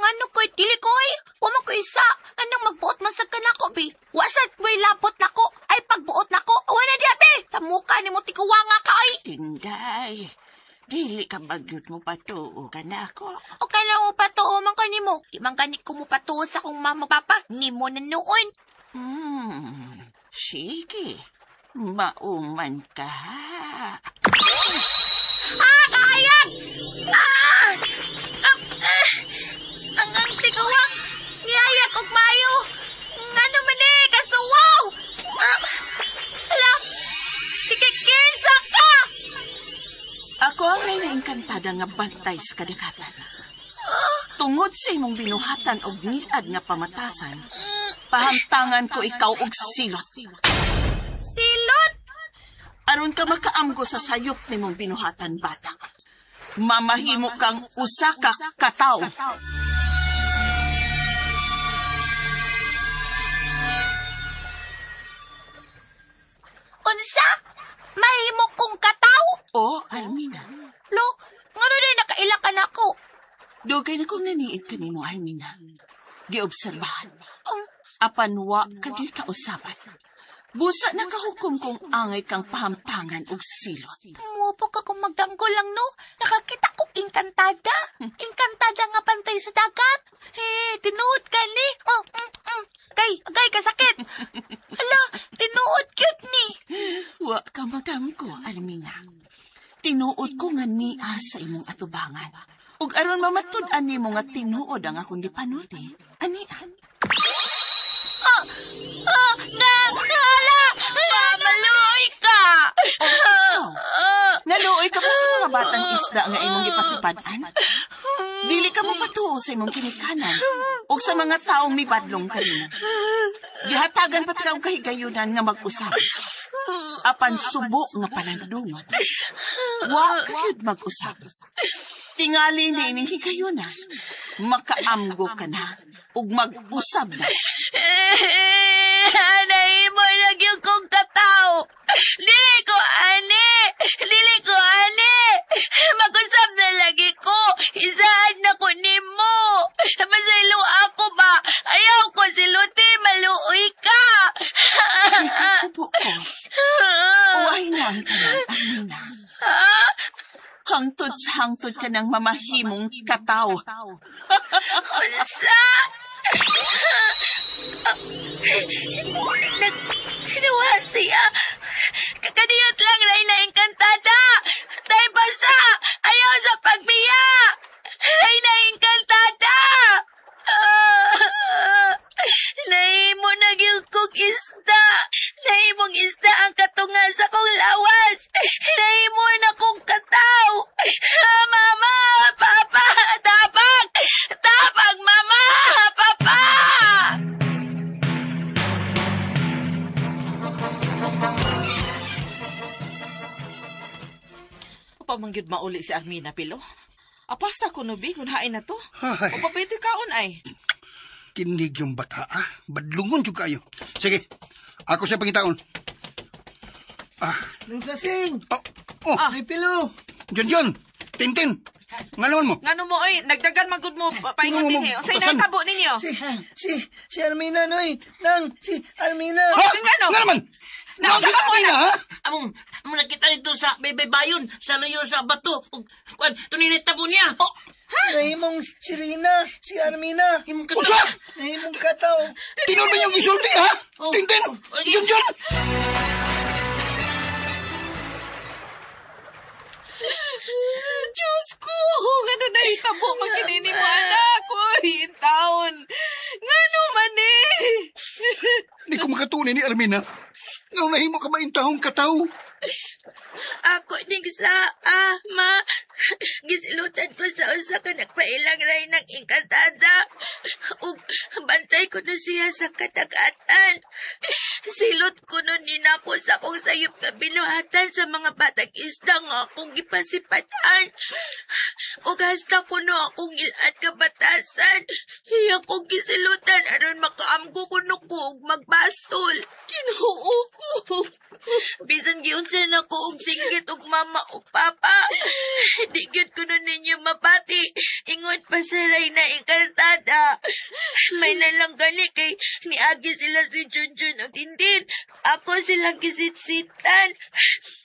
Ngano ko'y dili ko ay, wa man ko isa. Anong magbuot man sa kanako, bi? Wasat way labot nako, ay pagbuot nako, awa na diya, bi! Sa muka ni mo tikuwa nga ka, ay! Inday, dili ka bagyot mo patuo ka na ako. O kaya mo patuo man ka nimo. Di man gani ko mo patuo sa kong mama papa. Nimo na noon. Sige, mauman ka. Ah, kaayag! Ah! Ang tigawang! Niyayag og mayo! Ngano man eh, kasuwaw! Hala! Tikikinsa ka! Ako ang reyna engkantada nga bantay sa kadagatan. Tungod sa imong binuhatan og ngilad nga pamatasan, pahamtangan ko ikaw og silot. Silot? Aron ka makaamgo sa sayop nimong binuhatan, bata. Mamahimo kang usa ka kataw. Unsa? Mahimo kong kataw? O, Almina. Lo, ngano day nakaila ka nako? Dugay na kong naniid ka nimo, Almina. Giobserbahan. Apan wa ka gyud kausaban. Busa nakahukom kong angay kang pahamtangan og silot. Mupo ka kung magdanggo lang, no? Nakakita ko engkantada. Engkantada nga pantay sa dagat. Eh, tinuod ka ni. Oh, Kay, agay, kasakit. Hala, tinuod cute ni. Wa ka magamko, Almina. Tinuod ko nga niya sa imong atubangan. Ug aron mamatud-an nimo nga tinuod ang akong gipanulti, anian. Nga, hala, hala, maluoy ka. Oh, naluoy ka pa sa mga batang isda nga imong gipasipad-an? Dili ka mo patuo sa imong kinikanan o sa mga taong mibadlong kanimo. Gihatagan pa ka og kahigayunan nga mag-usab. Apan subo nga palandungan. Wa ka gyud mag-usab. Tingali ni ining higayunan, makaamgo ka na ug mag-usab na. Nahimo na gyud kong kataw. Dili ko ani. Dili ko ani. Mag-usab na lagi ko. Isaan na ko nimo. Masaylo ako ba? Ayaw ko siluti. Maluoy ka. Subo ko. Uwahin na ang tanan, Amina. Hangtod sa hangtod ka ng mamahimong kataw. Unsa? Naghinuha siya. Kakaniyot lang Reyna Encantada. Tay basa! Ayaw sa pagbiya! Reyna Encantada! Nahimo na gyud kong isda. Nahimong isda ang katunga sa kong lawas. Nahimo na kong kataw. Mama! Papa! Tabang! Tabang, Mama! Papa! Pamangyud mauli si Armina, Pilo. Apasta ko no, bi, kung hain na to. Ay. O pabito kaon ay. Kinig yung bata, ah. Badlungon jud kayo. Sige, ako sa pangitaon. Ah, Nang sasing! oh, oh. Ah. Ay, pilo! John John, Tintin. Nga naman mo? Ngano mo, oy, nagdagan man gud mo, paingon Sino mo din eh. Unsay butasan? nahitabo ninyo? Si Armina, noy! Nang, si Armina! Ha? Ngano? Nga naman? Na- Nga si Armina, ha? Among among nakita nito sa baybayon sa luyo sa bato. Ug kuan tuninay tabo niya. Oh, Nahimong si Rina, si Armina. himong kataw. Usa! Nahimong kataw. Tinon ba yung isulti, ha? Oh. Tintin! John John! Diyos ko! Ngano nahitabo maginini mo, anak? Uy, in taon. Ngano man eh? Di ko makatunin ni Armina. Nga nahimo ka maintahong kataw. Ako ning sa ma. Gisilutan ko sa usa ka nagpailang ray ng engkantada. Ug bantay ko na siya sa katagatan. Silot ko nun ninako sa akong sayop nga binuhatan sa mga batang isda nga akong gipasipatan. Ug hasta ko no akong ilat kabatasan. Iya kong gisilutan aron makaamgo ko no ko og magbasol. Ginoo ko. Bisan giunsa na ko og singgit og mama og papa. Di gyud ko nun ninyo mapati. Ingon pa sa Reyna Encantada. May nalang gani kay niagi sila si Junjun og Tintin. Ako silang gisitsitan.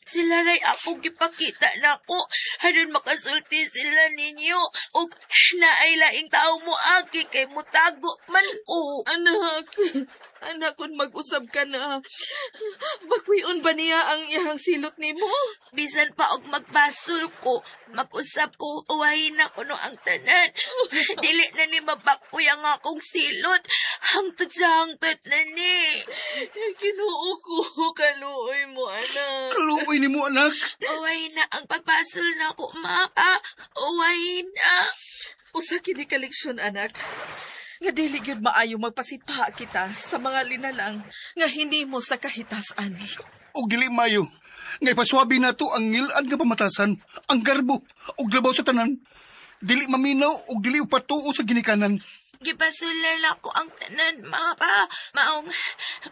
Sila ray akong gipakita nako. Aron makasulti sila ninyo. Og naay laing tao mo agi kay mutago man ko. Anak, anak, kung mag-usab ka na, bakwion ba niya ang iyang silot nimo? Bisan pa og magbasol ko, mag-usap ko, uwahin na kuno ang tanan. Dili na ni mabakoy ang akong silot. Hangtod sa hangtod na ni. Ginoo ko, kaluoy mo, anak. Kaluoy ni mo, anak. Uwahin na ang pagbasol na ko, ma. Ah, uwahin na. Usa kini ka leksyon, anak. Nga dili gyud maayo magpasipa kita sa mga linalang nga hinimo sa kahitasan. Og dili mayo. Ngay paswabi na to ang ngilad nga pamatasan, ang garbo, og labaw sa tanan. Dili maminaw og dili upatuo sa ginikanan. Gibasulan ako ang tanan, ma pa. Maong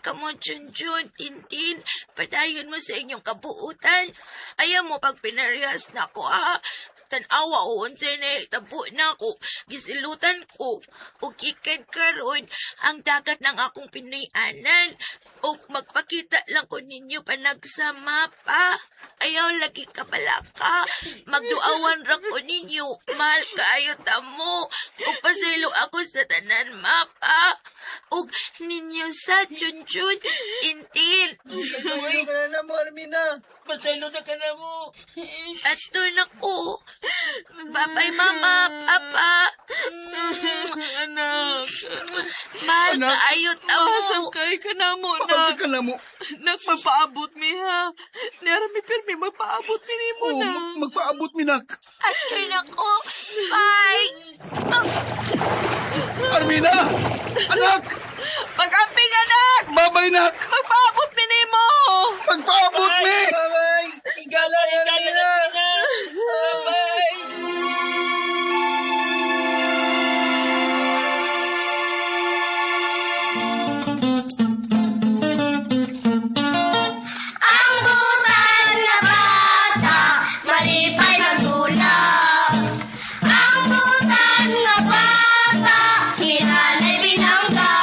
kamo, Junjun, Tintin. Padayon mo sa inyong kabuutan. Ayaw mo pag pinarehas na ko, ha? Tanawa o unsay na tabo na ko. Gisilutan ko. O gikan karon ang dagat ng akong pinayanan. O magpakita lang ko ninyo panagsama pa. Ayaw lagi ka ka. Magduawan ra ko ninyo. Mahal kaayo ta mo. O pasaylo ako sa tanan mapa. Og ninyo sa Junjun, Intin. Pasaylo ka na mo, Armina. Pasaylo na ka na mo. Ato na ko. Babay, mama, papa. Anak, Mahal Anak. kaayo ta mo. Masam kay ka na mo, Papansa anak. ka na mo. Nak, magpaabot mi, ha? Nara mi pirmi, magpaabot mi nimo Oh, na. magpaabot mi, nak. Ato na ko. Bye. Armina! Anak! Mag-amping, anak! Babay, nak! Magpaabot mi nimo! Magpaabot mi! Bye-bye! Igala, Armina! Bye. Ang butan na bata, malipay magdulak. Ang butan na bata, hinanay binangga.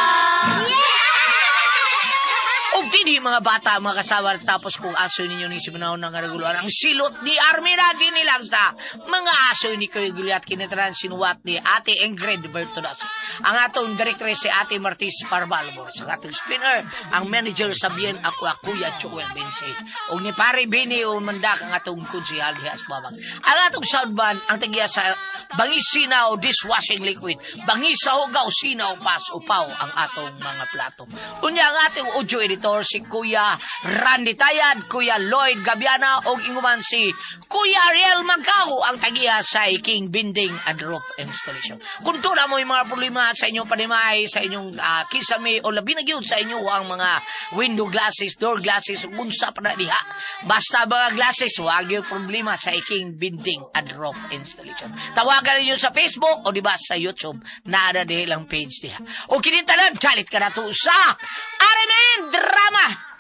Og dinhi mga bata, mga kasama, tapos kung aso ninyo ni Simunaw ng reguluan, ang silot ni Armina nilang sa mga aso ni Kuya Guliat kinitran sinuwat ni Ate Ingrid Bertonas. Ang atong directress si Ate Martis Parbalbo. Sa atong spinner, ang manager sa Bien ako, Kuya Joel Bense. O ni Pare Bini o Mandak ang atong konsihal diha sa Babag. Ang atong soundman, ang tagiya sa Bangis Sinaw dishwashing liquid. Bangis sa hugaw, sinaw, pas, upaw ang atong mga plato. Unya ang ating audio editor si Kuya Randy Tayad, Kuya Lloyd Gabiana o inguman si Kuya Ariel Magkao ang tagiya sa King Binding and Roof Installation. Kung tuna mo yung mga problema sa inyong panimay, sa inyong kisame o labi na gyud sa inyo ang mga window glasses, door glasses, unsa pa na diha. Basta mga glasses, wag yung problema sa King Binding and Roof Installation. Tawagan ninyo sa Facebook o di ba sa YouTube. Naana diha lang page diha. O kini tanan, chalit ka na to sa RMN Drama.